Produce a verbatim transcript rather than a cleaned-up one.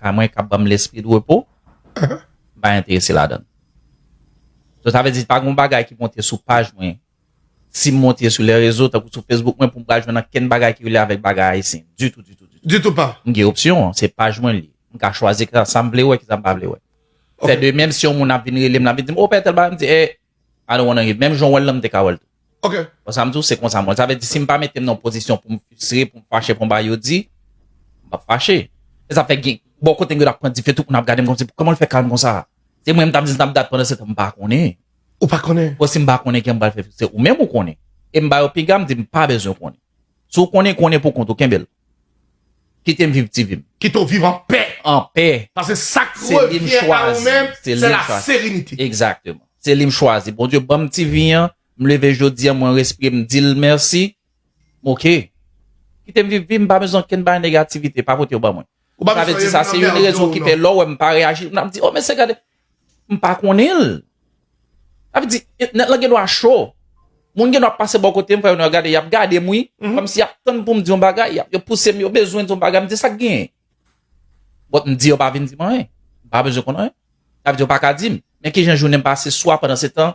lakay mwen, k ap ban m lespri de repo, m pa enterese ladan l. So, sa vle di, pa gen yon bagay ki monte sou paj mwen. Si m monte sou lè rezo, tankou sou Facebook mwen, pou m pral jwenn ankenn bagay ki rele avèk bagay ayisyen. Ditou, ditou, ditou. Ditou pa. M gen opsyon, se paj mwen li. M ka chwazi sa, sa m vle wè, ki sa m pa vle wè. Se de menm si yon moun ap vin rele m, l ap vin di m, o pè tèl bagay, m di, e, I don't wanna hear. Menm jan w wè l lan, m te ka wè l tou. Ok. Bon, sa m di w, se konsa mwen. Sa vle di, si m pa mete m nan yon pozisyon pou m fristre, pou m fache, pou yon bagay yo di, m p ap fache. E sa fè gen, bò kote m yo ap pran dife, tout moun ap gade m kòmsi, kòman l fè kalm konsa? Se mwen m t ap di l t ap dat pandan se tan m pa konnen. Ou pa konnen. Bon, si m pa konnen, kè m pral fè fristre? Ou menm ou konnen. E m ba yo piga, m di m pa bezwen konnen. Si w konnen, konnen pou kont ou, kenbe l. Kite m viv ti vi m. Kite w viv an pè. An pè. Paske sa k Se li m revyen a ou chwazi. menm, Se se li m la chwazi. Serenite. Egzakteman. Se li m chwazi. Bondye ban m ti vi an, m leve jodi an, mwen respire, m di l mèsi. M oke. Kite m viv vi m, pa bezwen ankenn bagay negativite, pa pote yo ban mwen. Ou pa Sa vle bezwen di sa, se vin youn nan rezon ki non. Fè lè w wè m pa reyaji, m ap di, o, men se gade, m pa konnen l. Sa vle di, nèt lan gen dwa cho. Moun gen dwa pase bò kote m, fè yo gade, y ap gade m, wi. Kòmsi y ap tann pou m di yon bagay, y ap, yo pouse m, yo bezwen di yon bagay, m di sa k genyen. Bon, m di yo pa vin di m anyen. M pa bezwen konn anyen. Sa vle di yo pa ka di m. Men kijan jounen m pase swa pandan se tan,